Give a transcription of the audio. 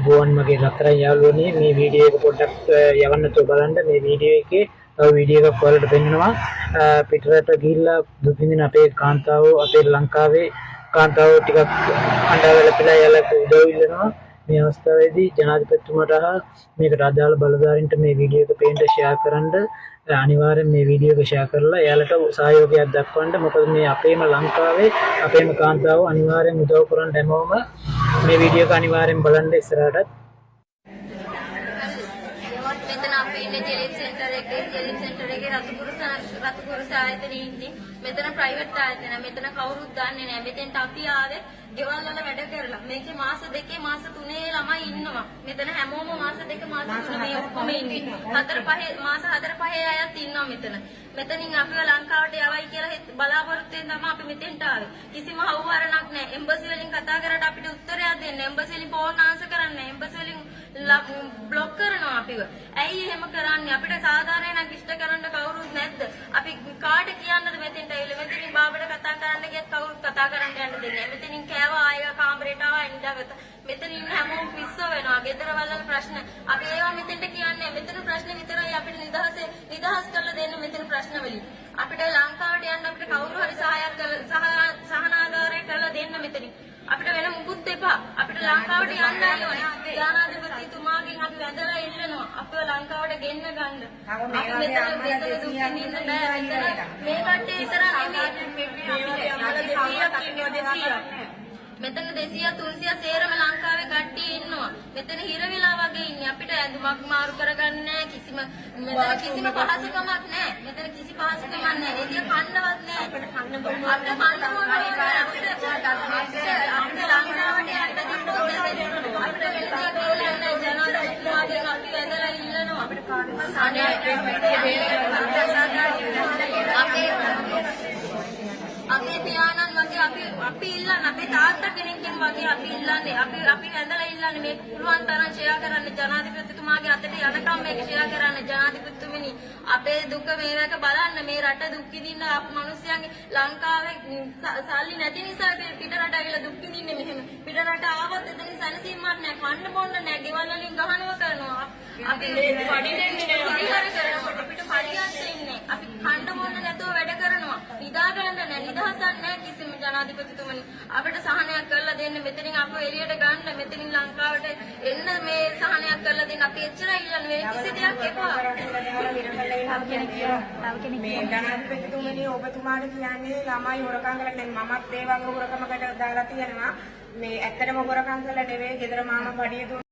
ආයුබෝවන් මගේ රත්තරන් යාළුවනේ, මේ වීඩියෝ එක පොඩ්ඩක් යවන්නතෝ බලන්න. මේ වීඩියෝ එකේ තව වීඩියෝ එකක් ඔයාලට පෙන්නනවා. පිටරට ගිහිල්ලා දුක් විඳින අපේ කාන්තාවෝ, අපේ ලංකාවේ කාන්තාවෝ ටිකක් අඬා වැළපිලා එයාලට උදව් ඉල්ලනවා. මේ අවස්ථාවේදී ජනාධිපතිතුමාට හා මේකට අදාළ බලධාරීන්ට මේ වීඩියෝ එක පේන්න ෂෙයා කරන්න. අනිවාර්යෙන් මේ වීඩියෝ එක ෂෙයා කරලා එයාලට සහයෝගයක් දක්වන්න. මොකද මේ අපේම ලංකාවේ අපේම කාන්තාවෝ, අනිවාර්යෙන් උදව් කරන්න හැමෝම මේ වීඩියෝ එක අනිවාර්යෙන් බලන්න ඉස්සරහටත්. මෙතන අපි ඉන්නේ ජෙලිප් සෙන්ටර් එකේ. ජෙලිප් සෙන්ටර් එකේ රතුකුරුස ආයතනයේ ඉන්නේ. මෙතන ප්‍රයිවට් ආයතන. මෙතන කවුරුත් දන්නේ නැහැ. මෙතෙන්ට අපි ආවේ ගෙවල් වල වැඩ කරලා. මේකේ මාස 2, මාස 3 ළමයි ඉන්නවා. මෙතන හැමෝම මාස 2, මාස 3 මේ ඔක්කොම ඉන්නේ. හතර පහේ, මාස 4 5 අයත් ඉන්නවා මෙතන. මෙතනින් අපිව ලංකාවට යවයි කියලා බලාපොරොත්තුවෙන් තමයි අපි මෙතෙන්ට ආවේ. කිසිම හවුහරණක් නැහැ. එම්බසි වලින් කතා කරාට අපිට උත්තරයක් දෙන්නේ. එම්බසි වලින් ෆෝන් ආන්සර් කරන්නේ නැහැ. එම්බසි වලින් බ්ලොක් කරනවා අපිව. ඇයි එහෙම කරන්නේ? අපිට සාධාරණයක් ඉෂ්ට කරන්න කවුරුත් නැද්ද? අපි කාට කියන්නද මෙතෙන්ට ඇවිල්ලා? මෙතනින් බාබට කතා කරන්න ගියත් කවුරුත් කතා කරන්න යන්න දෙන්නේ නැහැ. මෙතනින් කෑවා, ආය කාමරේට ආවා, නිදාගත්තා. මෙතන ඉන්න හැමෝම පිස්සෝ වෙනවා. ගෙදරවල වල ප්‍රශ්න. අපි ඒවා මෙතෙන්ට කියන්නේ. මෙතන ප්‍රශ්න විතරයි අපිට නිදහස් කරලා දෙන්න මෙතන ප්‍රශ්න වලින්. අපිට ලංකාවට යන්න අපිට කවුරු හරි සහායක් කරලා, සහනාධාරය කරලා දෙන්න මෙතනින්. අපිට වෙන මුකුත් එපා. අපිට ලංකාවට යන්නයි ඕනේ. ජනාධිපතිතුමාගෙන් අපි වැඳලා ඉල්ලනවා. අපිව ලංකාවට ගෙන්න ගන්න. අපි මෙතන මෙතන දුක් විඳින්න බෑ. මෙතන මේ කට්ටිය විතරක් නෙමෙයි. මේ වගේ අම්මලා 200ක් ඉන්නවා, 200ක්. මෙතන 200, 300 සේරම ලංකාවේ කට්ටිය ඉන්නවා. මෙතන හිර වෙලා වගේ ඉන්නේ. අපිට ඇඳුමක් මාරු කරගන්න නෑ. කිසිම මෙතන කිසිම පහසුකමක් නෑ. මෙතන කිසි පහසුකමක් නෑ. එළිය කන්නවත් නෑ. අපිට කන්න බොන්න අපිට කන්න බොන්න නෑ. අපිට අපිට ලංකාවට යන්න තිබ්බොත් අපිට වෙන දෙයක් ඕනේ නෑ. ජනාධිපතිතුමාගෙන් අපි වැඳලා ඉල්ලනවා. අපිට අනේ අපේ අපේ පියාණන් වගේ අපි අපි ඉල්ලන්නේ, අපේ තාත්තා කෙනෙක්ගෙන් වගේ අපි ඉල්ලන්නේ, අපි අපි වැඳලා ඉල්ලන්නේ, මේක පුළුවන් තරම් ෂෙයා කරන්න. ජනාධිපතිතුමාගේ අතට යනකම් මේක ෂෙයා කරන්න. ජනාධිපතිතුමනි, අපේ දුක මේවක බලන්න. මේ රට දුක් විඳින්න මිනිස්යන්ගේ ලංකාවේ සල්ලි නැති නිසා පිට රට ඇවිල්ලා දුක් විඳින්නේ. මෙහෙම පිට රට ආවත් එතනින් සැනසීමක් නැහැ, කන්න බොන්න නැහැ, ගෙවල් වලින් ගහනවා කරනවා. අපි පඩි දෙන්නේ නැහැ, කරනවා. අපිට පඩියක් දෙන්නේ, අපි කන්න බොන්න නැතුව වැඩ කරනවා. නිදා ගන්න නැහැ, නිදහසක් නැහැ කිසිම. ජනාධිපතිතුමනි, අපිට සහනයක් කරලා දෙන්න. මෙතනින් අපව එළියට ගන්න, මෙතනින් ලංකාවට එන්න මේ සහනයක් කරලා දෙන්න. අපි එච්චරයි ඉල්ලන්නේ, වෙන කිසි දෙයක් එපා. මේ ජනාධිපතිතුමනි, ඔබතුමාට කියන්නේ ළමයි හොරකම් කරලා දැන් මමත් ඒ වගේ හොරකමකට දාලා තියෙනවා. මේ ඇත්තටම හොරකම් කරලා නෙවෙයි, ගෙදර මාමා පඩිය දුන්නා.